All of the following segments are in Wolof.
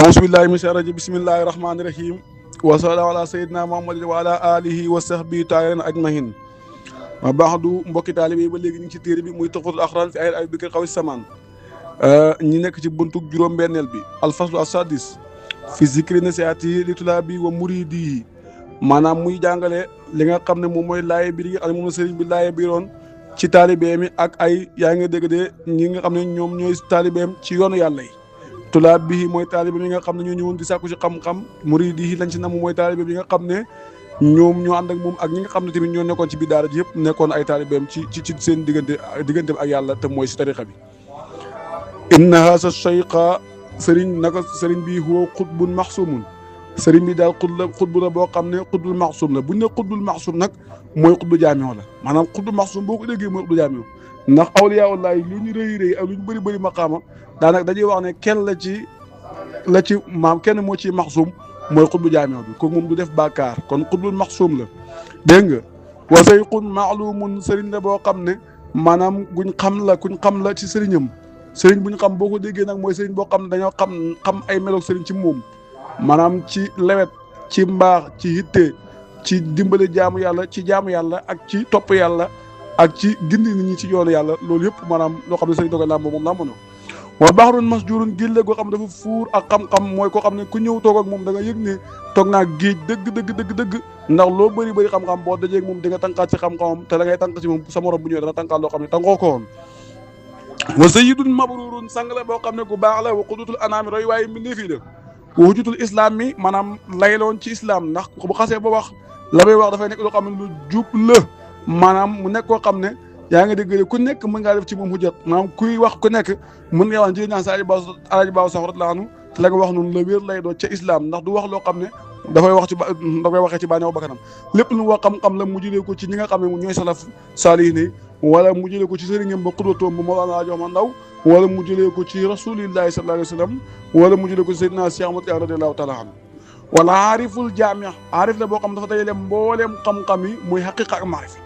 أعوذ بالله من الشيطان الرجيم بسم الله الرحمن الرحيم وصلى الله على سيدنا محمد وعلى آله وصحبه taala ajmahin ma baaxdu mbokki taalibe yi ba léegi ñu ngi ci téere bi muy Tuhfatul Axraan fi ay bikr xawi samaan ñi nekk ci buntug juróom-benneel bi alfaslu asadis fi zikri nasihaati li tulaabi wa muriidi maanaam muy jàngale li nga xam ne moom mooy laaye biir yi ak moom la sëriñ bi laaye biiroon ci taalibeem yi ak ay yaa ngi dégg de ñi nga xam ne ñoom ñooy taalibeem ci yoonu yàlla yi tulaab bi mooy taalibeem yi nga xam ne ñoo ñëwoon di sàkku ci xam-xam muriidi yi lañ ci nam mooy taalibeem yi nga xam ne ñoom ñoo ànd ak moom ak ñi nga xam ne tamit ñoo nekkoon ci biir daara ji yëpp nekkoon ay taalibeem ci seen digganteem ak yàlla te mooy si tarixa bi inna haasa cheikha sëriñ naka sëriñ bi huwa xutbun maxsumun sëriñ bi daal xutbu la boo xam ne xutbul maxsum la bu ñu ne xutbul maxsum nag mooy xutbu jaamio la maanaam xutbu maxsum boo ko déggee mooy xutbu jaamio ndax awliyaa lu ñu rëy rëy ak lu ñu bëri bëri maqaama daanaka dañuy wax ne kenn la ci maam kenn moo ci maxsum mooy xutbu jaamio bi kooku moom du def bàkkaar kon xutbul maxsum la dégg nga wa sayqun maalumun sëriñ la boo xam ne maanaam kuñ xam la ci sëriñam sëriñ bu ñu xam boo ko déggee nag mooy sëriñ boo xam ne dañoo xam ay meloog sëriñ ci moom maanaam ci lewet ci mbaax ci hitte ci dimbale jaamu yàlla ak ci topp yàlla ak ci gindi nit ñi ci yoonu yàlla loolu yëpp maanaam loo xam ne sëriñ dogal làmb moom làmb na wa baxrun masjurun géej la goo xam ne dafa fuur ak xam-xam mooy koo xam ne ku ñëw toog ak moom da nga yëg ne toog naa géej dëgg ndax loo bëri xam-xam boo dajee ak moom di nga tànqaat ci xam-xamam te da ngay tànq ci moom sa morom bu ñëwee dana tànqaat loo xam ne tànqoo ko woon wa sayyidun mabrurun sang la boo xam ne ku baax la wa qudutul anaami roy waaye mbindee fii la wa hujjatul islam mi maanaam layloon ci islam ndax bu xasee ba wax la may wax dafay nekk loo xam ne lu jub la maanaam mu nekk koo xam ne yaa ngi dégg ku nekk mën ngaa def ci moom hujjat maanaam kuy wax ku nekk mën nga wax jël naa sa alaji baaw sax radiyallaahu anhu te la nga wax noonu la wér lay doon ca islam ndax du wax loo xam ne dafay waxee ci bànneewu bakkanam lépp lu wax xam-xam la mu jëlee ko ci ñi nga xam ne ñooy salaf saalihiin wala mu jëlee ko ci sëriñam ba xudwatoom ba Mawlana Jox ma Ndaw wala mu jëlee ko ci rasulillahi sallallahu alayhi wa sallam wala mu jëlee ko ci Seydina Cheikh Ahmad Tijaan radiyallaahu taala anhu wala aariful jaami aarif la boo xam dafa dajale mbooleem xam-xam yi muy xaqiqa ak maarifa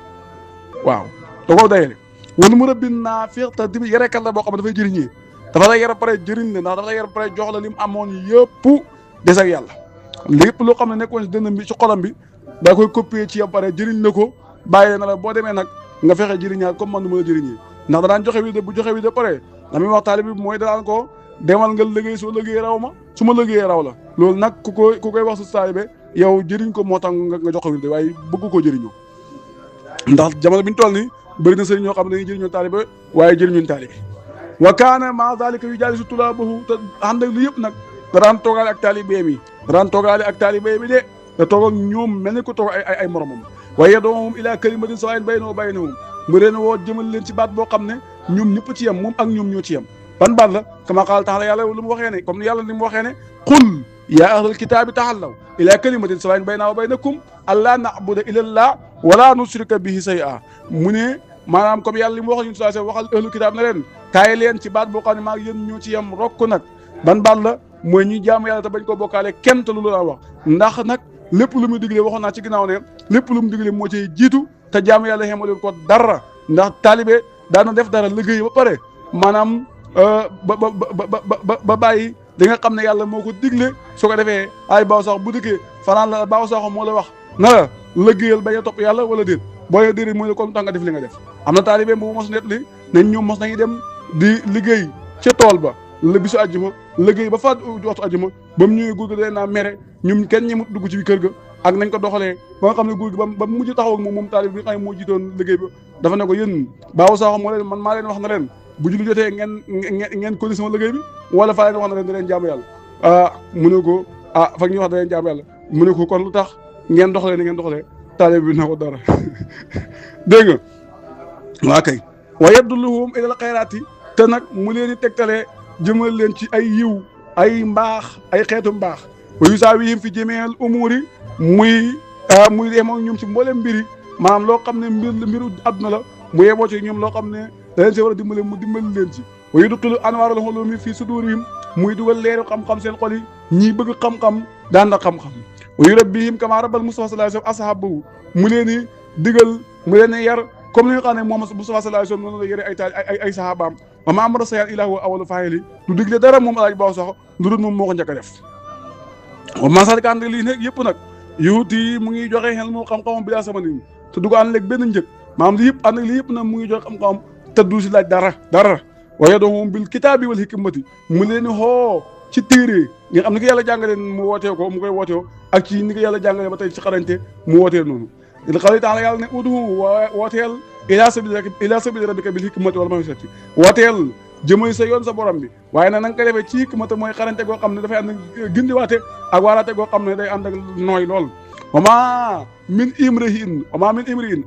waaw da koo dajale wala mu rëbbin naafiq te tamit yarekat la boo xam ne dafay jëriñee dafa lay yar pare jëriñ la ndax dafa lay yar pare jox la li mu amoon yëpp des ak yàlla lépp loo xam ne nekkoon si dënn bi ci xolam bi daa koy copier ci yow pare jëriñ la ko bàyyi na la boo demee nag nga fexe jëriñaat comme man nu ma la jëriñee ndax da daan joxe wi de bu joxe wi de pare la muy wax taalibe bi mooy da daan ko demal nga liggéey soo liggéey raw ma su ma liggéeyee raw la loolu nag ku koy wax sa taalibe yow jëriñ ko moo tax nga jox ko wi de waaye bëgg koo jëriñoo ndax jamono bi ñu toll nii bëri na sëriñ ñoo xam ne dañuy jëriñoo taalibe waaye jëriñuñ taalibe wa kaana maa zalika yu jaalisu tulaabahu te ànd ak lu yëpp nag da daan toogaale ak taalibeem yi de da toog ak ñoom mel ni ko toog ay moromam waaye doomam ilaa kalimatin sawaa'in baynahum wa baynahum mu leen woo jëmal leen ci baat boo xam ne ñoom ñëpp ci yem moom ak ñoom ñoo ci yem ban baat la kama qaala taala yàlla lu mu waxee ne comme yàlla li mu waxee ne qul yaa ahlal kitaabi tahallaw ilaa kalimatin sawaa'in baynanaa wa baynakum allaa na'buda illallah wala nushrika bihi shay'an mu ne maanaam comme yàlla li mu wax ñu waxal ahlul kitaab ne leen kaay leen ci baat boo xam ne maa ngi yéen ñoo ci yem rokk nag ban baat la mooy ñuy jaamu yàlla te bañ koo bokkaale kenn te lu la wax ndax nag lépp lu muy digle waxoon naa ci ginnaaw ne lépp lu mu digle moo ciy jiitu te jaamu yàlla xemalul ko dara ndax taalibe daana def dara liggéey ba pare maanaam ba bàyyi di nga xam ne yàlla moo ko digle su ko defee ay baaw sax bu dikkee fanaan la baaw sax moo la wax na la liggéeyal bañ a topp yàlla wala déet boo nee déedéet mooy ne comme tax nga def li nga def am na taalibe bu mos net li nañ ñoom mos nañu dem di liggéey ca tool ba la bisu àjjuma liggéey ba fa waxtu àjjuma ba mu ñëwee góor gi naa mere ñum kenn ñemut dugg ci kër ga ak nañ ko doxalee ba nga xam ne góor gi ba mujj taxaw ak moom taalib bi nga xam ne moo jiitoon liggéey ba dafa ne ko yéen baaw sax moo leen man maa leen wax na leen bu julli jotee ngeen ko sama liggéey bi wala faa leen wax na leen da leen jaamu yàlla mu ne ko fa ñuy wax da leen jaamu yàlla mu ne ko kon lu tax ngeen doxalee ni ngeen doxalee taalib bi na ko dara dégg nga waa kay wa yadulluhum ilal xayraati te nag mu leen di tegtalee jëmal leen ci ay yiw ay mbaax ay xeetu mbaax wa yusaawihim fi jamiil umuuri muy yemoo ñoom ci mboolem mbiri maanaam loo xam ne mbiru àdduna la mu yemoo ci ñoom loo xam ne da leen see war a dimbale mu dimbali leen ci wa yudxilu anwaaral ulumi fii suduurihim muy dugal leeru xam-xam seen xol yi ñiy bëgg xam-xam daan na xam-xam wa yurabbihim kamaa rabbal Mustafa sallallahu alayhi wa sallam ashabahu mu leen di digal mu leen di yar comme li nga xam ne moom Mustafa sallallahu alayhi wa sallam noonu la yore ay sahabaam wa maa amara shay'an illaa huwa awwalu faa'ili du digle dara moom Alaaji Ba sax lu dul moom moo ko njëkk a def. wa maa salika ànd lii nag yëpp nag yuuti mu ngi joxe xel moo xam-xamam bi laa sama nit te du ko ànd léegi benn njëg maanaam lii yëpp ànd lii yëpp nag mu ngi joxe xam-xamam te du si laaj dara wa yad'uuhum bil kitaabi wal hikmati mu leen xoo ci téere nga xam ni ko yàlla jàngalee mu wootee ko mu koy wootee ak ci ni ko yàlla jàngalee ba tey ci xarañte mu wootee noonu il xale taala yàlla ne ud'u wooteel ilaa sabili rabbika bil hikmati wal maw'izati wooteel jëmay sa yoon sa borom bi waaye nag na nga ko defee ci hikmata mooy xarañte goo xam ne dafay ànd ak gindiwaate ak waaraate goo xam ne day ànd ak nooy lool wama min imri'in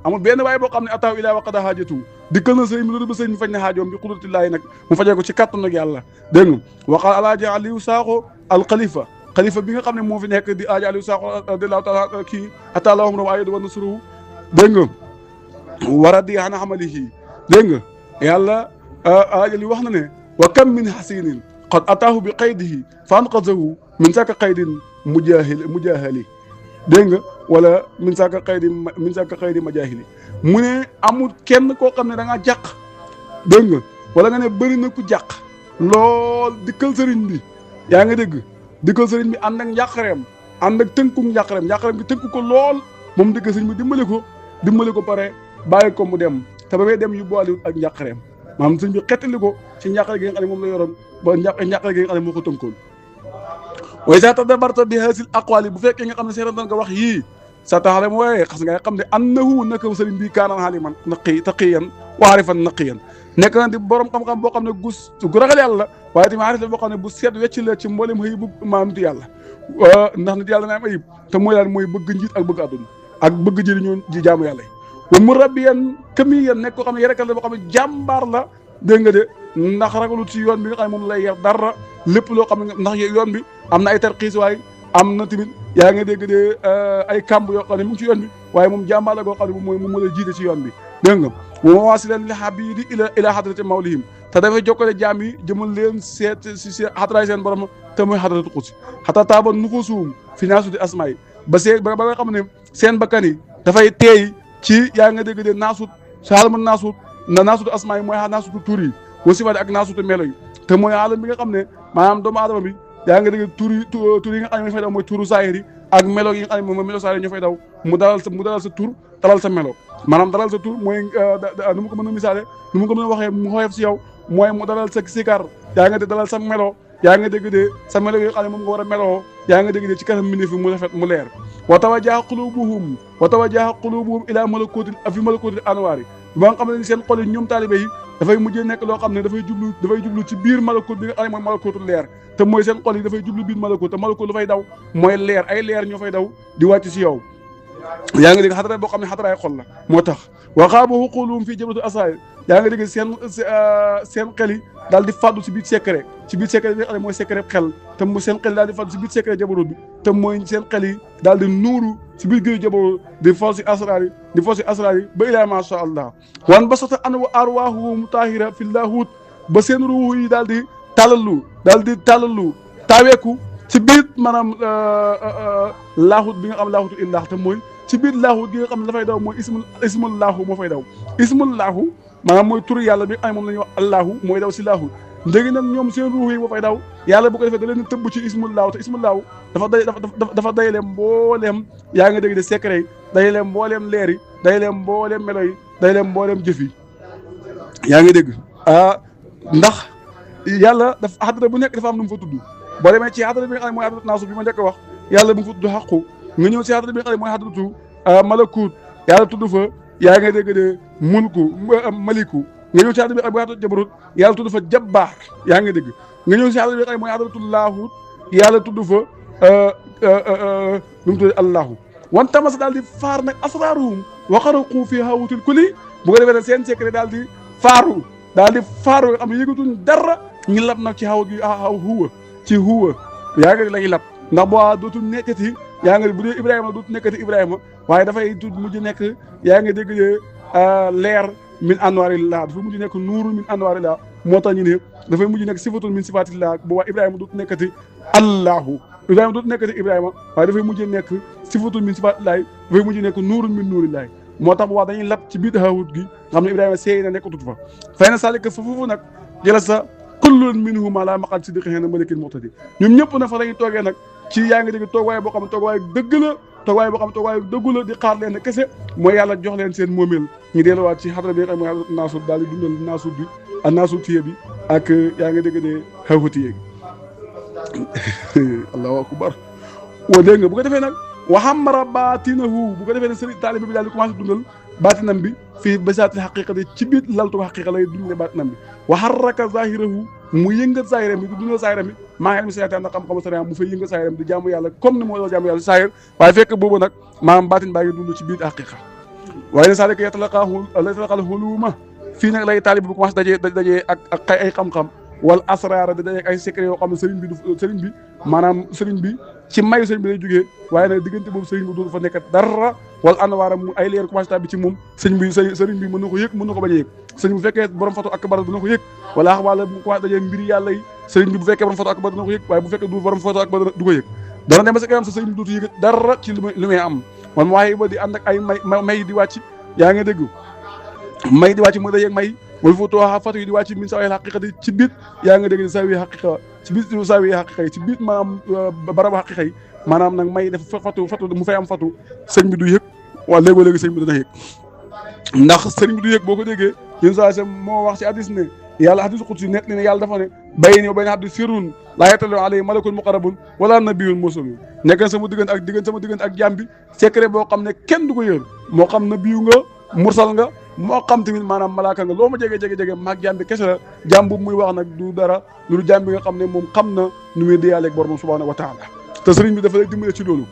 amul benn waaye boo xam ne ataaw ilaa wa qada haajatu dikkal na sëñ bi loolu ba sëñ bi faj na xaajoom bi qudratillahi nag mu fajee ko ci kattan nag yàlla dégg nga waxal alaaji Aliou Sakho al xalifa bi nga xam ne moo fi nekk di alaaji Aliou Sakho radiyallahu taala kii ataalahum wa ayyadu wa nasruhu dégg nga war a di an amalihi dégg nga yàlla alaaji Aliou wax na ne wa kam min hasinin qad ataahu bi qaydihi fa anqazahu min saka qaydin mujahali dégg nga wala min saka qaydi majahili mu ne amul kenn koo xam ne da ngaa jàq dégg nga wala nga ne bëri na ku jàq lool dikkal sëriñ bi yaa nga dégg dikkal sëriñ bi ànd ak njàqareem ànd ak tënku njàqareem gi tënku ko lool moom dikkal sëriñ bi dimbali ko pare bàyyi ko mu dem te ba may dem yóbbuwaale ak njàqareem maanaam sëriñ bi xettali ko ci njàqare gi nga xam ne moom la yoroon ba njàqare gi nga xam ne moo ko tënkoon way sa tadabbarta bi hasil aqwali bu fekkee nga xam ne seetaan nga wax yii sa taxale mooy xas nga xam ne annahu naka sëriñ bi kaanan xaliman taqiyan wa arifan naqiyan nekk na di borom xam-xam boo xam ne gu ragal yàlla waaye tamit arif la boo xam ne bu seet wecc la ci mboolem xëy bu maam nit yàlla ndax nit yàlla na am ayib te mooy daal mooy bëgg njiit ak bëgg àdduna ak bëgg jëriñoo ji jaamu yàlla yi wa murabbiyan kamiyan nekk koo xam ne yarekal la boo xam ne jàmbaar la dégg nga de ndax ragalu ci yoon bi nga xam ne moom lay yar dara lépp loo xam ne ndax yoon bi am na ay tarxiis waaye am na tamit yaa nga dégg de ay kàmb yoo xam ne mu ngi ci yoon bi waaye moom jàmbaar la goo xam ne moom mu mën a jiite ci yoon bi dégg nga wa waasilan li habiidi ila hadrati mawlihim te dafay jokkale jaam yi jëmal leen seet si xatraay seen borom te mooy xadratu qudsi xata taaba nufusuhum fi naasuti asmaa yi ba nga xam ne seen bakkan yi dafay teey ci yaa nga dégg de naasut saalama naasutu asmaa yi mooy naasutu tur yi wa sifaati ak naasutu melo yi te mooy alam bi nga xam ne maanaam doomu aadama bi yaa nga dégg tur yi nga xam ne ñoo fay daw mooy turu saahir yi ak melo yi nga xam ne moom melo saahir ñoo fay daw mu dalal sa tur dalal sa melo maanaam dalal sa tur mooy nu mu ko mën a misaale nu mu ko mën a waxee mu xoyof si yow mooy mu dalal sa sikar yaa nga dégg dalal sa melo yaa nga dégg de sa melo yi nga xam ne moom nga war a meloo yaa nga dégg de ci kanam mbindeef mu rafet mu leer wa tawajjaha qulubuhum ila malakutil anwaar yi ba nga xam ne seen xol yi ñoom taalibe yi dafay mujjee nekk loo xam ne dafay jublu ci biir malakut bi nga xam ne mooy malakutul leer te mooy seen xol yi dafay jublu biir malakut te malakut dafay daw mooy leer ay leer ñoo fay daw di wàcc si yow yaa ngi dégg xadara boo xam ne xadaraay xol la moo tax waxaaba xuquluhum fii jabatu asraar yaa ngi dégg seen xel yi daal di fàddu si biir secret bi nga xam ne mooy secret xel te mu seen xel yi daal di fàddu si biir secret jabaroot bi te mooy seen xel yi daal di nuuru si biir géeju jabaroot di fol si asraar yi ba ilaa ma sha allah wan basata an wa arwaahuhum taahira fi laahut ba seen ruux yi daal di tàllalu taaweeku ci biir maanaam laahut bi nga xam laahutu illah te mooy ci biir laahut gi nga xam ne dafay daw mooy ismul laahu moo fay daw ismul laahu maanaam mooy turu yàlla bi nga xam ne moom la ñuy wax allahu mooy daw si laahut léegi nag ñoom seen ruux yi moo fay daw yàlla bu ko defee da leen tëbb ci ismul laahu te ismul laahu dafa dayale mbooleem yaa nga dégg de secret yi dayale mbooleem leer yi dayale mbooleem melo yi dayale mbooleem jëf yi yaa ngi dégg ndax yàlla dafa xadara bu nekk dafa am nu mu fa tudd boo demee ci xadara bi nga xam ne mooy xadratu naasu bi ma njëkk a wax yàlla bu mu fa tudd xaqu nga ñëw si xadara bi nga xam ne mooy xadratu malakut yàlla tudd fa yaa nga dégg de mulku maliku nga ñëw si xadara bi nga xam ne mooy xadratu jabarut yàlla tudd fa jabbaar yaa nga dégg nga ñëw si xadara bi nga xam ne mooy xadratu laahut yàlla tudd fa nu mu tudd allahu wan tamasa daal di faar nag asraaruhum waxaraqu fi hawutil kuli bu ko defee nag seen secret daal di faaru nga xam ne yëgatuñ dara ñu lab nag ci xaw huwa ci huwa yaa ngi lañuy lab ndax boo dootul nekkati yaa ngi bu dee Ibrahima dootul nekkati Ibrahima waaye dafay mujj nekk yaa ngi dégg leer min anwaarillah dafay mujj nekk nuuru min anwaarillah moo tax ñu ne dafay mujj nekk sifatun min sifatillah bu waa Ibrahima dootul nekkati allahu Ibrahima dootul nekkati Ibrahima waaye dafay mujj nekk sifatun min sifatillah dafay mujj nekk nuurun min nuurillah moo tax bu waa dañuy lab ci biir haawut gi nga xam ne Ibrahima seey na nekkatut fa fay na sàlika fa foofu nag jalasa kullun minhuma la maqaad siddiqin inda malikin muqtadir ñoom ñëpp na fa la ñuy toogee nag ci yaa ngi dégg toogaay boo xam ne toogaay dëgg la toogaay boo xam ne toogaay dëggu la di xaar leen kese mooy yàlla jox leen seen moomeel ñu delluwaat ci xadra bi nga xam ne naasut daal di dundal naasut bi ak naasut tiye bi ak yaa ngi dégg de xewfu tiye allahu akbar wa dégg nga bu ko defee nag waxamara baatinahu bu ko defee nag sëriñ taalibe bi daal di commencé dundal baatinam bi fii basaati xaqiqa de ci biir laltu xaqiqa lay dundee baatinam bi waxarraka zahirahu mu yëngat zahiram bi du dundal zahiram bi maa ngi leen si seetaan na xam-xamu sariya mu fay yëngat zahiram di jaamu yàlla comme ni moo doon jaamu yàlla zahir waaye fekk boobu nag maanaam baatin baa ngi dund ci biir xaqiqa waaye ne saa dëkk yatalaqal huluma fii nag lay taalibe bi commencé dajee ak ay xam-xam wala asraara da dajeeg ay secret yoo xam ne sëriñ bi maanaam sëriñ bi ci mayu sëriñ bi lay jógee waaye nag diggante boobu sëriñ bi dootu fa nekk dara wala anwaaram mu ay leer commencé taa bi ci moom sëriñ bi mën na ko yëg mën na ko bañ a yëg sëriñ bu fekkee borom fatu akbar dina ko yëg wala wala bu commencé dajee mbiri yàlla yi sëriñ bi bu fekkee borom fatu akbar dina ko yëg waaye bu fekkee du borom fatu akbar du ko yëg dana dem ba sa kanam sa sëriñ bi dootu yëg dara ci li muy am man waaye ba di ànd ak ay may di wàcc yaa nga dégg may di wàcc mu dajeeg may wala foofu fatu yi di wàcc min saa wi xaqiqa ci biir yaa nga dégg ni saa wi xaqiqa ci biir saa wi xaqiqa yi ci biir maanaam baraba xaqiqa yi maanaam nag may def fatu mu fay am fatu sëñ bi du yëg waaw léegoo-léegi sëñ bi dana yëg ndax sëriñ bi du yëg boo ko déggee yén saa sam moo wax ci hadis ne yàlla hadis xudsi net ne yàlla dafa ne bayni wa bayna abdi sirrun laa yatalu alayhi malakun muqarrabun wala nabiyyun mursalun nekk sama diggante ak jaam bi secret boo xam ne kenn du ko yër moo xam nabiyu nga mursal nga moo xam tamit maanaam malaaka nga loo ma jege maag jaam bi kese la jaam boobu muy wax nag du dara lu jaam bi nga xam ne moom xam na nu muy déyaaleeg boromam subhanahu wa taala te sëriñ bi dafa lay dimbale ci loolu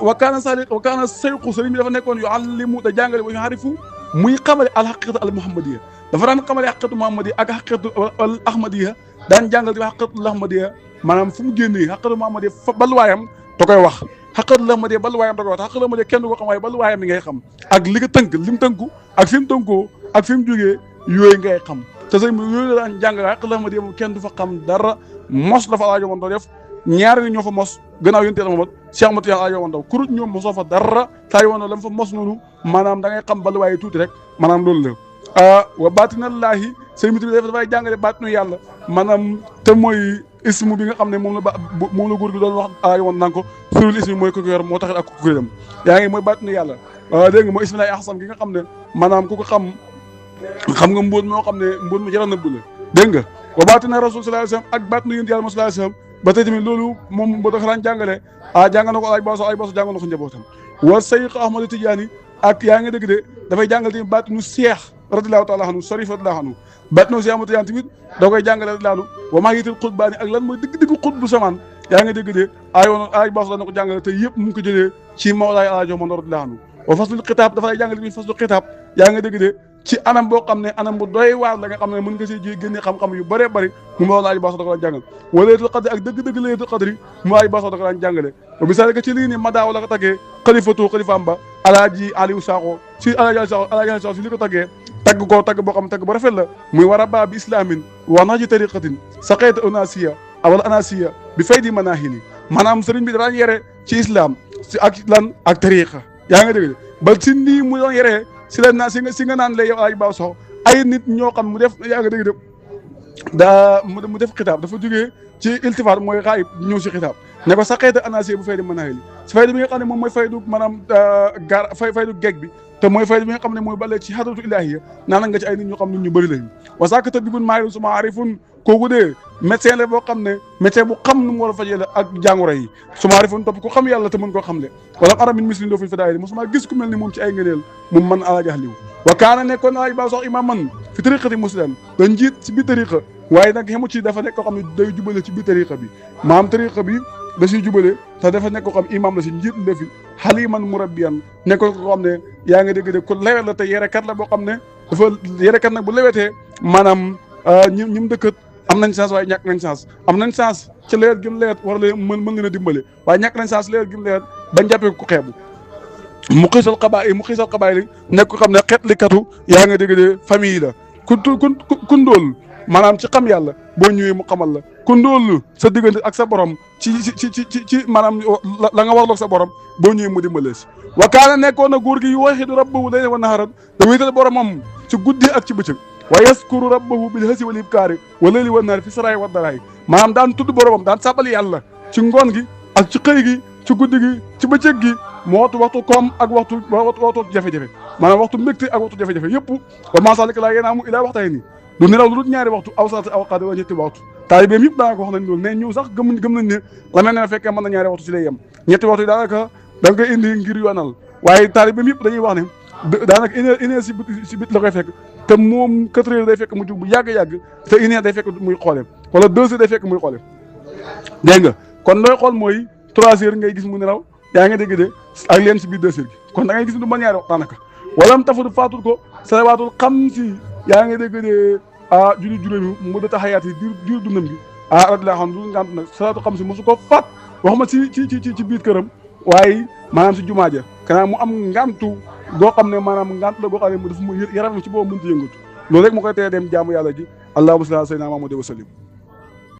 wa kaana sayqu sëriñ bi dafa nekkoon yu allimu da jàngale wa yu xarifu muy xamale al xaqiqatu al muhammadiya dafa daan xamale xaqiqatu muhammadiya ak xaqiqatu al ahmadiya daan jàngal di xaqiqatu al ahmadiya maanaam fu mu génnee xaqiqatu muhammadiya fa balluwaayam da koy wax xaqatu la ma dee balluwaayam da koy wax xaqatu la ma dee kenn du ko xam waaye balluwaayam mi ngay xam ak li nga tënk li mu tënku ak fi mu tënkoo ak fi mu jógee yooyu ngay xam te sëñ bi yooyu la daan jàngale xaqatu la ma dee moom kenn du fa xam dara mos la fa Alaaji Omar Ndaw def ñaari ñoo fa mos gannaaw yonent Yàlla Muhammad Cheikh Ahmad Tijaan Alaaji Omar Ndaw kurut ñoom mosoo fa dara saa yoon la mu fa mos noonu maanaam da ngay xam balluwaay tuuti rek maanaam loolu la wa baatinallaahi sëñ bi tamit dafay jàngale baatinu yàlla maanaam te mooy ismu bi nga xam ne moom la góor gi doon wax Alaaji Omar naan ko surul ismi mooy ku ko yor moo taxit ak ku ko gërëm yaa ngi mooy baatinu yàlla dégg nga mooy ismi laay axsam gi nga xam ne maanaam ku ko xam nga mbóot moo xam ne mbóot mu jaral na bu la dégg nga wa baatina rasul sallallahu alayhi wasallam ak baatinu yonent yàlla sallallahu alayhi wasallam ba tey tamit loolu moom ba dafa daan jàngale jàngal na ko Alaaji Baso jàngal na ko njabootam wa Sayx Ahmadu Tijaani ak yaa ngi dégg de dafay jàngal tamit baatinu Seex radiyallahu taala anhu Sharif radiyallahu anhu baatinu Seex Ahmadu Tijaani tamit da koy jàngale radiyallahu anhu wa maa yitil xutbaani ak lan mooy dëgg-dëgg xutbu samaan yaa ngi dégg de Alaaji Baso daan na ko jàngale te yëpp mu ngi ko jëlee ci Mawlaay Alaaji Omar radiyallahu anhu wa faslul xitaab dafa lay jàngale tamit faslul xitaab yaa ngi dégg de ci anam boo xam ne anam bu doy waar la nga xam ne mën nga see génne xam-xam yu bëree bëri mu ma Alaaji Baso da ko daan jàngal wa laylatul qadri ak dëgg-dëgg laylatul qadri mu Alaaji Baso da ko daan jàngale wa bisaale ci lii ni madaaw la ko taggee xalifaam ba Alaaji Aliou Sakho si Alaaji Aliou Sakho si li ko taggee tagg boo xam ne tagg bu rafet la muy war a baa bi islamin wa naji tariqatin saqeeta anasiya wala anasiya bi faydi manahili maanaam sëriñ bi daan yere ci islam si ak lan ak tariqa yaa nga dégg ba si nii mu doon yeree si la naa si nga naan lay yow Alaaji Baso ay nit ñoo xam mu def yaa nga dégg de mu def xitaab dafa jógee ci iltifaat mooy xaayib ñëw si xitaab ne ko saqeeta anasiya bu faydi manahili si faydi bi nga xam ne moom mooy faydu maanaam faydu geeg bi te mooy faydu bi nga xam ne mooy balee ci hadratu ilahiya naana nga ci ay nit ñoo xam nit ñu bëri lañu wa saaka tabibun maahirun suma arifun kooku dee médecin la boo xam ne médecin bu xam nu mu war a fajee la ak jàngoro yi suma arifun topp ko xam yàlla te mën koo xam le wala ara min mislin doo fuñ fa daayiri mosuma gis ku mel ni moom ci ay ngëneel moom man Alaaji Ahliw wa kaana nekkoon Alaaji Baso sax imam man fi tariqati muslim da njiit ci biir tariqa waaye nag xemu ci dafa nekk koo xam ne day jubale ci biir tariqa bi maam tariqa bi da siy jubale te dafa nekk koo xam imam la si njiit la fi xaliman murabbiyan nekkoon koo xam ne yaa ngi dégg de ku lewet la te yerekat la boo xam ne dafa yerekat nag bu lewetee maanaam ñim dëkkat am nañ chance waaye ñàkk nañ chance am nañ chance ci leer gi mu leer war leen mën leen a dimbale waaye ñàkk nañ chance leer gi mu leer bañ jàppee ko xeebu mu xiisal xabaay li nekk ko xam ne xeet li katu yaa nga dégg de famille la ku ndóol maanaam ci xam yàlla boo ñëwee mu xamal la ku ndóol sa diggante ak sa borom ci maanaam la nga warloog sa borom boo ñëwee mu dimbale si wa kaana nekkoon na góor gi yu waxidu rabbahu laylan wa naharan da wéetal boromam ci guddi ak ci bëccëg wa yaskuru rabbahu bil hasi wal ibkaari wa layli wan naari fi saraay wa daraay maanaam daan tudd boromam daan sabal yàlla ci ngoon gi ak ci xëy gi ci guddi gi ci bëccëg gi moo waxtu koom ak waxtu jafe-jafe maanaam waxtu mbégte ak waxtu jafe-jafe yëpp wa maa zaalika laa yanaamu illaa waxtayni du nelaw lu dul ñaari waxtu aw salaati aw qaadi wa ñetti waxtu taalibeem yëpp daanaka wax nañ loolu ne ñu sax gëm nañ ne la mel ne fekkee mën na ñaari waxtu ci lay yem ñetti waxtu yi daanaka da nga koy indi ngir yoonal waaye taalibeem yëpp dañuy wax ne daanaka une heure si bit la koy fekk te moom 4 heures day fekk mu jug bu yàgg-yàgg te une heure day fekk muy xoole wala 2 heures day fekk muy xoole dégg nga kon looy xool mooy 3 heures ngay gis mu nelaw yaa ngi dégg de ak leen si biir 2 heures gi kon da ngay gis du mën ñaari waxtu daanaka walam tafut faatul ko salawaatul xamsi yaa ngi dégg de julli juróomi mu da taxayaat yi diir dundam gi radiyallaahu anhu du ngant nag salaatul xamsi mosu ko faat waxuma ci biir këram waaye maanaam si jumaa ja kanaa mu am ngantu goo xam ne maanaam ngant la goo xam ne mu daf mu yaram ci boobu mënut a yëngatu loolu rek mu koy teye dem jaamu yàlla ji allahumma salli ala sayyidina Muhammad wa sallim